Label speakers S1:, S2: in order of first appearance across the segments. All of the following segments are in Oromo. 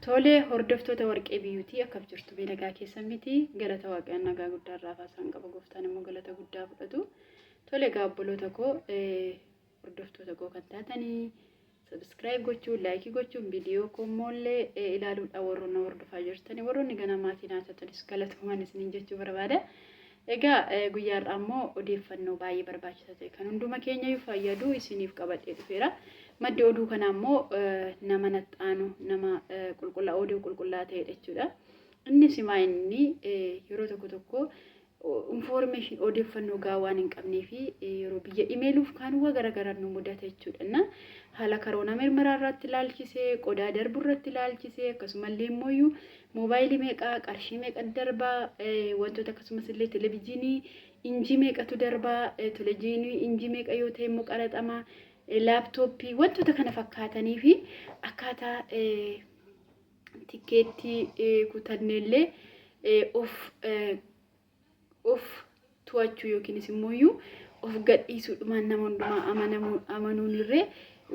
S1: Tole hordoftoota Warqee Biyyuutii, akkam jirtu? Mee nagaa keessan miti? Galata Waaqayyoon nagaa guddaa irraa faasaan qaba. Gooftaan immoo galata guddaa fudhatu. Tole egaa, obboloota koo, hordoftoota koo kan taatanii, subscribe gochuun, like gochuun, viidiyoo koo immoollee ilaaluudhaan warroonni hordofaa jirtanii, warroonni gana maatii naa taatanis, galatoomaan isiniin jechuu barbaada. Egaa guyyaa har'aa immoo odeeffannoo baay'ee barbaachisaa ta'e kan hunduma keenyayyuu fayyadu isiniif qabadhee dhufeera. Maddi oduu kanaa immoo nama naxxaanu, nama qulqullaa, oduu qulqullaa ta'edha jechuudha. Innis himaa inni yeroo tokko tokko information, odeeffannoo gahaa waan hin qabnee fi yeroo biyya imeeluuf kaan waa garaagaraa nu mudata jechuudha. Na haala karoona mirmiraa irratti ilaalchisee, qodaa darbu irratti ilaalchisee, akkasumallee immoo moobaayilii meeqaa, qarshii meeqa darbaa, wantoota akkasumas illee televizyiinii injii meeqatu darbaa, televizyiinii injii meeqa yoo ta'e immoo qaraxama, laaptooppii, wantoota kana fakkaatanii fi akkaataa tikkeettii kutanneellee of to'achuu yookiinis immoo of gadhiisuudhumaan nama hundumaa amanuun irree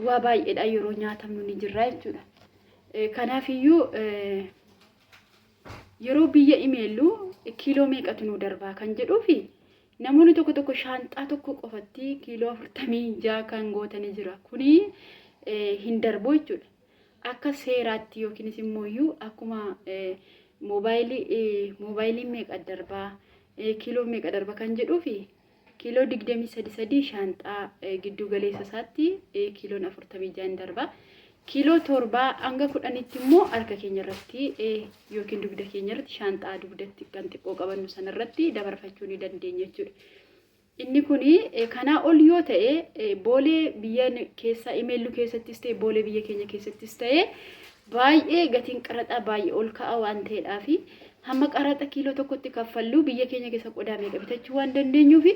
S1: waa baay'eedha yeroo nyaatamnu ni jirra jechuudha. Kanaafiyyuu yeroo biyya imeellu kiiloo meeqatu nu darbaa kan jedhuu fi namoonni tokko tokko shaanxaa tokko qofatti kiiloo 46 kan gootanii jira. Kuni hin darbu jechuudha. Akka seeraatti yookiinis immoo akkuma moobaayiliin meeqa darbaa, kiiloo meeqa darba kan jedhuu fi kiiloo 23 sadii shaanxaa giddu galeessa isaatti kiiloon 46 darba. Kiiloo 7 hanga 10tti immoo harka keenya irratti yookiin dugda keenya irratti, shaanxaa dugdatti kan xiqqoo qabannu sanarratti dabarfachuu ni dandeenya jechuudha. Inni kun kanaa ol yoo ta'e, boolee biyya keessa imeelluu keessattis ta'e, boolee biyya keenya keessattis ta'e, baay'ee gatiin qaraxaa baay'ee ol ka'a waan ta'eedhaaf, hamma qaraxa kiiloo tokkotti kaffallu biyya keenya keessa qodaa meeqa bitachuu waan dandeenyuuf,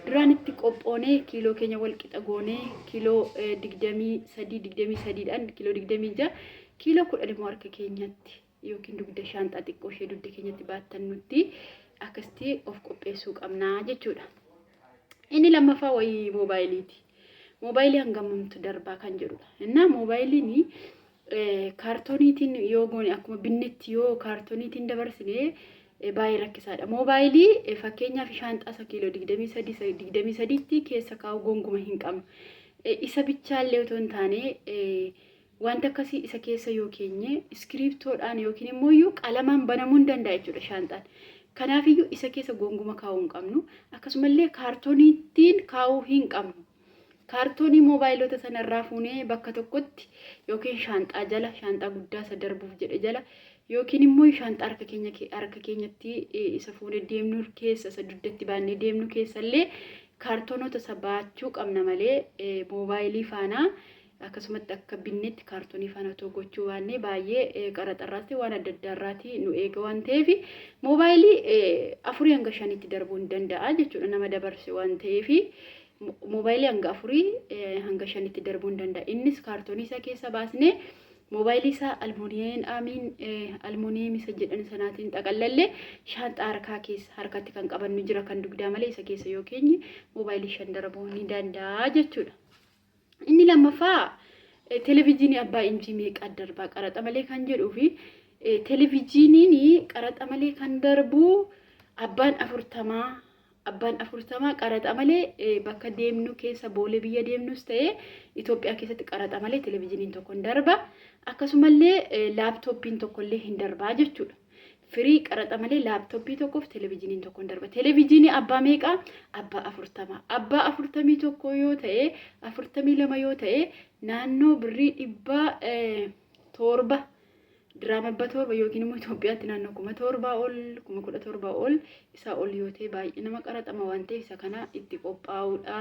S1: duraan itti qophoonee kiiloo keenya wal qixa goonee, kiiloo 23 23dhaan, kiiloo 26, kiiloo 10 immoo harka keenyatti yookiin dugda, shaanxaa xiqqoo ishee dugda keenyatti baattannutti akkasitti of qopheessuu qabnaa jechuudha. Inni lammaffaa wayii moobaayiliiti. Moobaayilii hangamamtu darbaa kan jedhudha. Innaa moobaayiliin kaartooniitiin yoo goone, akkuma binnetti yoo kaartooniitiin dabarsine, baay'ee rakkisaadha. Moobaayilii fakkeenyaaf shaanxaa isa kiiloo 23 23tti keessa kaa'uu gonguma hin qabnu. Isa bichaallee otoo hin taane, wanta akkasii isa keessa yoo keenye, iskiriiptoodhaan yookiin immoo qalamaan banamuu hin danda'a jechuudha shaanxaan. Kanaafiyyuu isa keessa gonguma kaa'uu hin qabnu. Akkasumallee kaartooniitiin kaa'uu hin qabnu. Kaartoonii moobaayilota sanarraa fuunee bakka tokkotti yookiin shaanxaa jala, shaanxaa guddaa isa darbuuf jedhe jala, yookiin immoo shaanxaa harka keenyatti isa fuunee deemnu keessa, isa dugdatti baannee deemnu keessallee kaartoonota isa baachuu qabna malee, moobaayilii faanaa akkasumatti akka binnetti kaartoonii faana otoo gochuu baannee baay'ee qaraxarraas waan adda addaarraatii nu eega waan ta'eef, moobaayilii 4 hanga 5tti darbuu hin danda'a jechuudha, nama dabarse waan ta'eef. Moobaayilii hanga 4 hanga 5tti darbuu hin danda'a. Innis kaartoonii isaa keessa baasnee, moobaayilii isaa almuuniyeemiin, almuuniyeem isa jedhan sanaatiin xaqallallee, shaanxaa harkaa keessa harkatti kan qabannu jira, kan dugdaa malee, isa keessa yoo keenye moobaayilii 5 darbuu ni danda'a jechuudha. Inni lammaffaa televezyiinii abbaa inchii meeqa darbaa qaraxa malee kan jedhuu fi televezyiiniin qaraxa malee kan darbu abbaan 40, abbaan 40 qaraxa malee bakka deemnu keessa, boolee biyya deemnus ta'e Itoophiyaa keessatti, qaraxa malee televezyiiniin tokko hin darba. Akkasumallee laaptooppiin tokkollee hin darbaa jechuudha. Firii qaraxa malee laaptooppii tokkoof televezyiiniin tokko hin darba. Televezyiinii abbaa meeqaa? Abbaa 40. Abbaa 41 yoo ta'e, 42 yoo ta'e, naannoo birrii 700, diraama 700 yookiin immoo Itoophiyaatti naannoo 7,000 ol, 17,000 ol, isaa ol yoo ta'e baay'ee nama qaraxama waan ta'eef, isa kana itti qophaa'uudha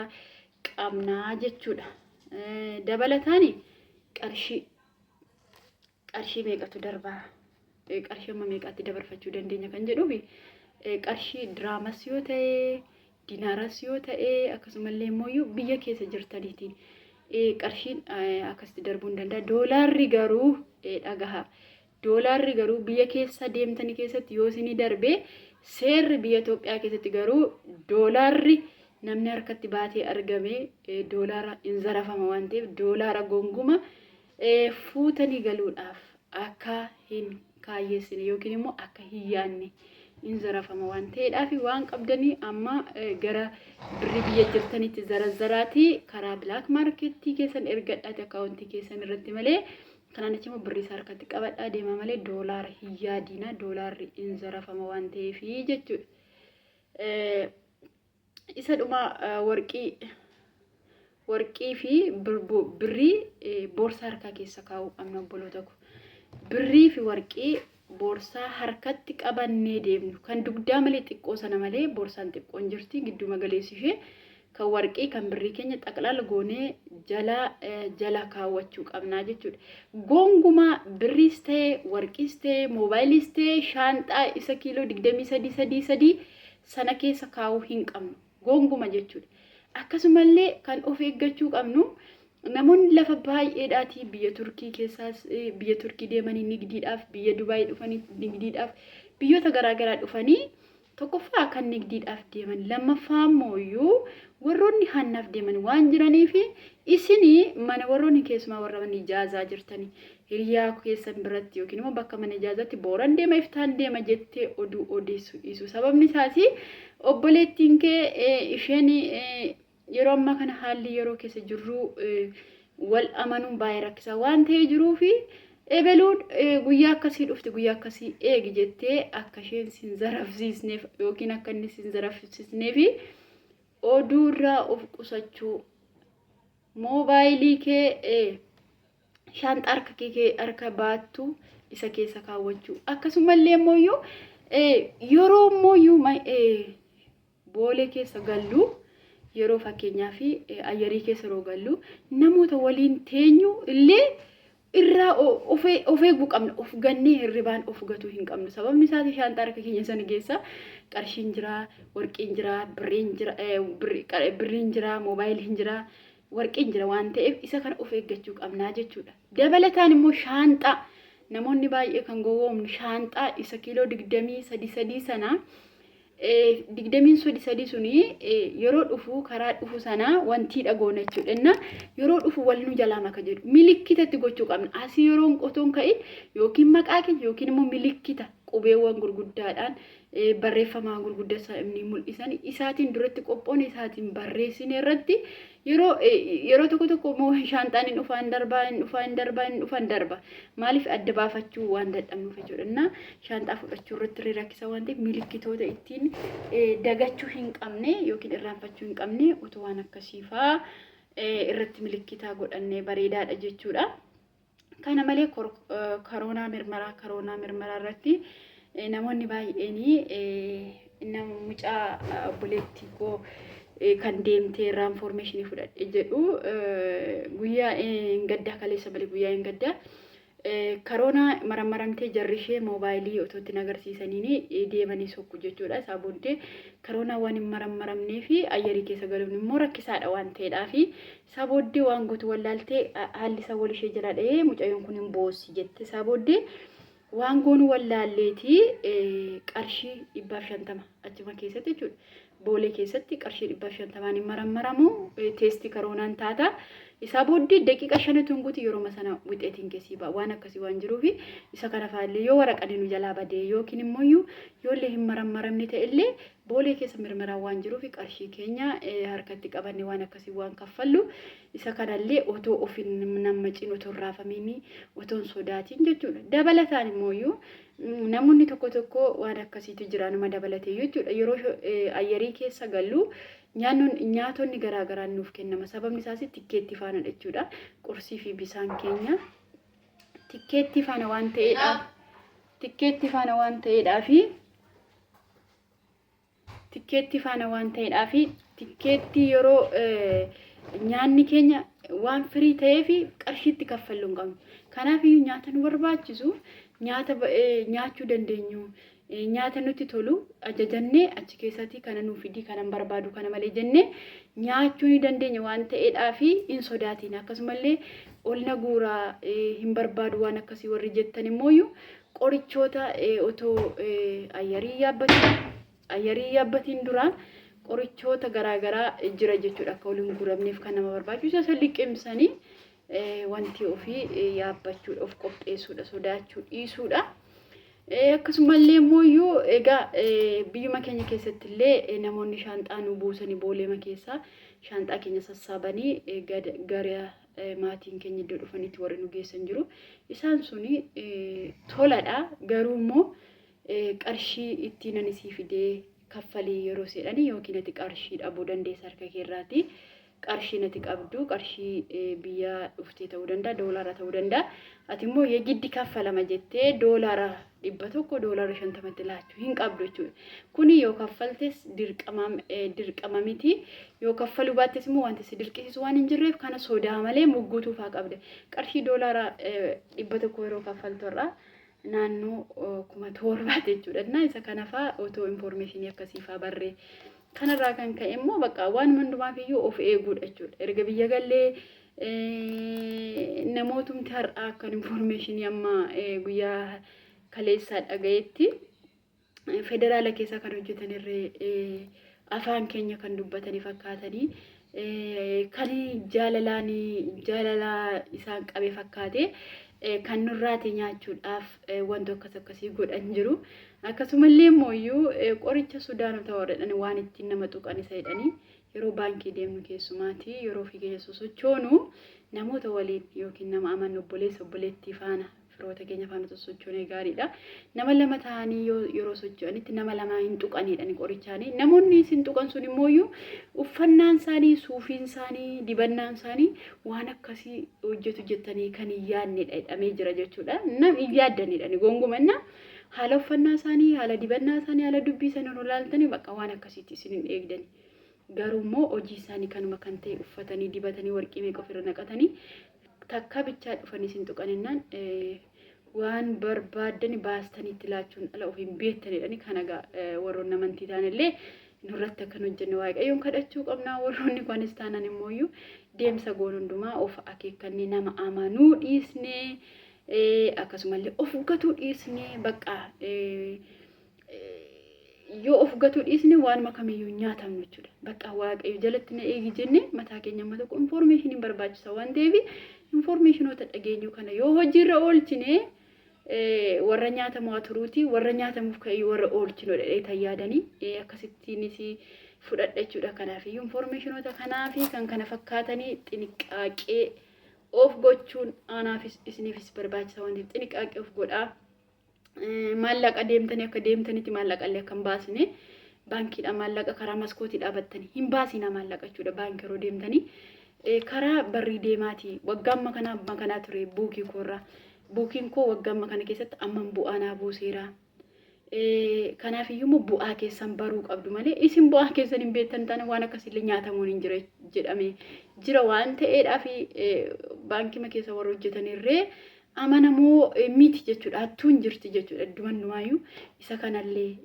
S1: qabnaa jechuudha. Dabalataan qarshii meeqatu darbaa, qarshii amma meeqaatti dabarfachuu dandeenya kan jedhuufi, qarshii diraamas yoo ta'e, dinaaras yoo ta'e, akkasumallee immoo biyya keessa jirtaniitiin qarshiin akkasitti darbuu hin danda'a. Doolaarri garuu, dhagaha. Doolaarri garuu biyya keessa deemtanii keessatti yoo isinii darbe, seerri biyya Itoophiyaa keessatti garuu doolaarri namni harkatti baatee argame doolaara hin zarafama waan ta'eef, doolaara gonguma fuutanii galuudhaaf akka hin kaayyeessine yookiin immoo akka hin yaadne hin zarafama waan ta'eedhaaf waan qabdanii amma gara birrii biyya jirtanitti zarazaraatii karaa black marketii keessan ergadhaati akkaawuntii keessan irratti malee kanaan achi immoo birrii isaa harkatti qabadhaa deema malee doolaara hin yaadiina, doolaarri hin zarafama waan ta'eef jechuudha. Isa dhuma warqii fi birrii boorsaa harkaa keessa kaa'uu qabna, obboloota ko. Birrii fi warqii boorsaa harkatti qabannee deemnu kan dugdaa malee, xiqqoo sana malee, boorsaan xiqqoon jirti gidduu magaleessi ishee, kan warqii kan birrii keenya xaqlaala goonee jala jala kaawwachuu qabnaa jechuudha. Gonkumaa birriis ta'e, warqiis ta'e, moobaayiliis ta'e shaanxaa isa kiiloo 23 3 3 sana keessa kaa'uu hin qabnu gonguma jechuudha. Akkasumallee kan of eeggachuu qabnu, namoonni lafa baay'eedhaatii biyya Turkii keessaas, biyya Turkii deemanii nigdiidhaaf, biyya Dubaayii dhufanii nigdiidhaaf, biyyoota garaagaraa dhufanii, tokkoffaa kan nigdiidhaaf deeman, lammaffaa immoo iyyuu warroonni hannaaf deeman waan jiraniif, isinii mana warroonni keessumaa warra mana ijaazaa jirtanii hiriyaa keessan biratti yookiin immoo bakka mana ijaazaatti booran deema, iftaan deema jettee oduu odeessuu dhiisu. Sababni isaas obboleettiin kee isheen yeroo ammaa kana haalli yeroo keessa jirru wal amanuun baay'ee rakkisaa waan ta'ee jiruufi ebeluun guyyaa akkasii dhufti, guyyaa akkasii eegi jettee akka isheen sin zarafsiisneef yookiin akka inni sin zarafsiisneef oduurraa of qusachuu, moobaayilii kee shaanxaa harka kee harka baattu isa keessa kaawwachuu. Akkasumallee immoo yeroo immoo boolee keessa gallu, yeroo fakkeenyaa fi ayyarii keessa yeroo gallu, namoota waliin teenyu illee irraa of eeguu qabna. Of gannee hirribaan of gatuu hin qabnu. Sababni isaas shaanxaa harka keenya sana keessa qarshiin jira, warqiin jira, birriin jira, birriin jira, moobaayiliin jira, warqiin jira waan ta'eef isa kana of eeggachuu qabnaa jechuudha. Dabalataan immoo shaanxaa namoonni baay'ee kan gowwoomnu, shaanxaa isa kiiloo 23 3 sana, 23 3 suni yeroo dhufu, karaa dhufu sana wantii dhagoona jechuudha. Yeroo dhufu wal nu jalaa maka jedhu milikkitatti gochuu qabna. Asii yeroo otoon ka'in yookiin maqaa keenya yookiin immoo milikkita qubeewwan gurguddaadhaan barreeffamaa gurguddaa inni mul'isan isaatiin duratti qophoon isaatiin barreessine irratti yeroo yeroo tokko tokko immoo shaanxaan hin dhufaa hin darbaa, hin dhufaa hin darbaa, hin dhufaa hin darba. Maaliif? Adda baafachuu waan dadhabnuuf jechuudha. Innaa shaanxaa fudhachuu irratti rakkisa waan ta'eef milikkitoota ittiin dagachuu hin qabne yookiin irraanfachuu hin qabne otoo waan akkasiifaa irratti milikkitaa godhannee bareedaadha jechuudha. Kana malee karoonaa mirmaraa irratti namoonni baay'een, nama mucaa obboleettii koo kan deemtee irraa information fudhadhe jedhu, guyyaa hin gaddaa kaleessa malee guyyaa hin gaddaa karoonaa marammaramtee jarri ishee moobaayilii otoo ittiin agarsiisaniin deemanii sokku jechuudha. Isaa booddee karoonaa waan hin marammaramnee fi ayyarii keessa galuun immoo rakkisaadha waan ta'eedhaa fi isaa booddee waan gootu wallaaltee, haalli isaa wal ishee jala dha'ee, mucayyoon kun hin boossi jette. Isaa booddee waan goonu wallaalleetii qarshii 150 achuma keessatti jechuudha. Boolee keessatti qarshii 150n hin marammaramu, teestii karoonaan taata. Isaa booddee daqiiqa 5tu hin guutu, yeroo sana wixeetiin keessii ba'a. Waan akkasii waan jiruufi isa kana fa'aallee yoo waraqaan nu jalaa badee yookiin immoo yoollee hin marammaramne ta'ellee boolee keessa mirmiraan waan jiruufi qarshii keenya harkatti qabanne waan akkasii waan kaffallu isa kanallee otoo of hin nammaciin, otoo hin raafamiin, otoo hin sodaatiin jechuudha. Dabalataan immoo namoonni tokko tokko waan akkasiitu jira numa dabalatee jechuudha. Yeroo ayyarii keessa gallu nyaatonni garaagaraa nuuf kennama. Sababni isaas tikkeetti faana jechuudha. Qursii fi bisaan keenya tikkeetti faana waan ta'eedhaaf, tikkeetti faana waan ta'eedhaafi, tikkeetti faana waan ta'eedhaafi, tikkeetti yeroo nyaanni keenya waan firii ta'eef qarshiitti kaffalluu hin qabnu. Kanaaf iyyuu nyaata nu barbaachisu, nyaata nyaachuu dandeenyu, nyaata nutti tolu ajajannee achi keessatti kana nuu fidii, kana hin barbaadu, kana malee jennee nyaachuu ni dandeenya waan ta'eedhaafi hin sodaatiin. Akkasumallee ol na guuraa hin barbaadu waan akkasii warri jettan immoo qorichoota otoo ayyarii yaabbatiin dura qorichoota garaagaraa jira jechuudha, akka waliin guuramneef kan nama barbaachisu isa liqimsanii. Wanti ofii yaabbachuudha, of qopheessuudha, sodaachuu dhiisuudha. Akkasumallee immoo iyyuu egaa biyyuma keenya keessatti illee namoonni shaanxaa nu buusanii booleema keessaa shaanxaa keenya sassaabanii gara maatiin keenya iddoo dhufanitti warri nu geessan jiru. Isaan suni toladha. Garuu immoo qarshii ittiin ani sii fidee kaffalii yeroo seedhanii yookiin ati qarshii dhabuu dandeessa harka keerraati. Qarshiin ati qabdu qarshii biyya dhuftee ta'uu danda'a, doolaara ta'uu danda'a. Ati immoo yeggiddi kaffalama jettee doolaara 100, doolaara 50tti laachuu hin qabdu jechuudha. Kuni yoo kaffaltes dirqama miti. Yoo kaffaluu baattes immoo wanti si dirqisiisu waan hin jirreef kana sodaa malee mugguutuu faa qabda. Qarshii doolaara 100 yeroo kaffaltu irraa naannoo 7,000ti jechuudha. Innaa isa kana faa otoo infoormeeshinii akkasii faa barree. Kanarraa kan ka'e immoo bakka waan hundumaaf iyyuu of eeguudha jechuudha. Erga biyya gallee namootumti har'aa akkan infoormeeshinii amma guyyaa kaleessaa dhagayetti federaala keessa kan hojjetan irree afaan keenya kan dubbatanii fakkaatanii kan jaalalaan jaalala isaan qabe fakkaate kan nurraati nyaachuudhaaf wanta akkas akkasii godhan jiru. Akkasumallee immoo iyyuu qoricha Sudaanota warra jedhani waan ittiin nama tuqan isa jedhanii yeroo baankii deemnu keessumaati yeroo ofii keenya sosochoonu namoota waliin yookiin nama amannu obboleessa obboleettii faana firoota keenya faana sosochoonee gaariidha. Nama lama ta'anii yeroo socho'anitti nama lama hin tuqaniidha qorichaanii. Namoonni isin tuqan sun immoo iyyuu uffannaan isaanii, suufiin isaanii, dibannaan isaanii waan akkasii hojjetu jettanii kan hin yaadnedha jedhamee jira jechuudha. Nam hin yaaddanidha gonkumaa haala uffannaa isaanii, haala dibannaa isaanii, haala dubbii isaanii yeroo ilaaltanii bakka waan akkasiitti isin hin eegdani. Garuu immoo hojii isaanii kanuma kan ta'e uffatanii dibatanii warqii meeqa ofirra naqatanii takka bichaa dhufanii isin tuqaninnaan waan barbaaddani baastanii itti laachuun ala of hin beektanidhani. Kana egaa warroonni amantii ta'anillee nurratti akkan hojjenne Waaqayyoon kadhachuu qabna. Warroonni kunis taanan immoo deemsa goon hundumaa of akeekkannee nama amanuu dhiisnee akkasumallee of gatuu dhiisnee bakka yoo of gatuu dhiisne waanuma kamiyyuu nyaatamnu jechuudha. Bakka Waaqayyo jalatti na eegi jennee mataa keenya amma tokko infoormeeshiniin barbaachisa waan ta'eef infoormeeshinoota dhageenyu kana yoo hojiirra oolchine warra nyaatamu haa turuuti warra nyaatamuuf ka'e warra oolchinu dhadhee tan yaadanii akkasittiinis fudhadha jechuudha. Kanaaf iyyuu infoormeeshinoota kanaa fi kan kana fakkaatanii xiniqqaaqee of gochuun anaafis isiniifis barbaachisa waan ta'eef xiniqqaaqee of godhaa. Maallaqa deemtanii akka deemtanitti maallaqa illee akka hin baasne, baankiidha maallaqa karaa maskootii dhaabattanii hin baasinaa maallaqa jechuudha. Baankii yeroo deemtanii karaa barrii deemaatii waggaa amma kanaa amma kanaa ture buukii koorraa buukiin koo waggaa amma kana keessatti amman bu'aa naa buuseera. Kanaaf iyyuu immoo bu'aa keessan baruu qabdu malee isin bu'aa keessan hin beektan taane waan akkasiillee nyaatamuun hin jira jedhame jira waan ta'eedhaaf baankima keessa warra hojjetanirree amanamoo miti jechuudha. Hattuun jirti jechuudha. Iddumanumaayyuu isa kanallee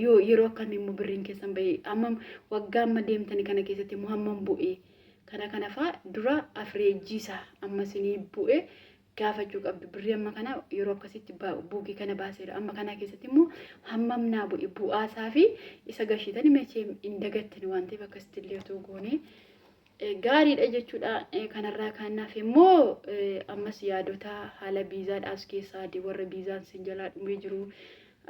S1: yoo yeroo akkamii immoo birriin keessan bahee hammam waggaa amma deemtani kana keessatti immoo hammam bu'e kana kana fa'aa dura afireejjii isaa amma isinii bu'e gaafachuu qabdu. Birrii amma kana yeroo akkasitti buukii kana baaseera amma kana keessatti immoo hammam naa bu'e bu'aa isaa fi isa gashiitani mechee hin dagattani waan ta'eef akkasitti illee otoo goonee gaariidha jechuudha. Kanarraa kan hafe immoo ammas yaadota haala biizaadha as keessaa warra biizaan sin jalaa dhumee jiru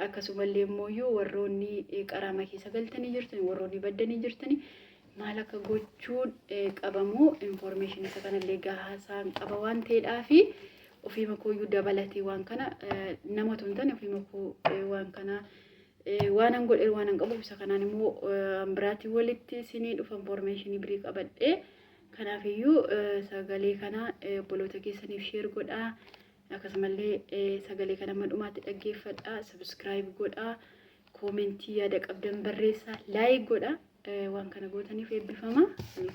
S1: akkasumallee immoo warroonni qaraama keessa galtanii jirtani warroonni baddanii jirtani maal akka gochuun qabamu infoormeeshinii isa kanallee gahaa isaan qaba waan ta'eedhaafi ofiima kooyyuu dabalatee waan kana nama otoo hin taane ofiima koo waan kana waanan godhe waanan qabuuf isa kanaan immoo biraatiin walitti isinii dhufa infoormeeshinii birii qabadhee. Kanaafiyyuu sagalee kana obboloota keessaniif sheer godhaa, akkasumallee sagalee kana amma dhumaatti dhaggeeffadhaa, sabiskiraayib godhaa, koomentii yaada qabdan barreessaa, laayik godhaa. Waan kana gootaniif eebbifama,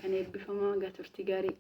S1: kana eebbifama gaa turtii gaarii.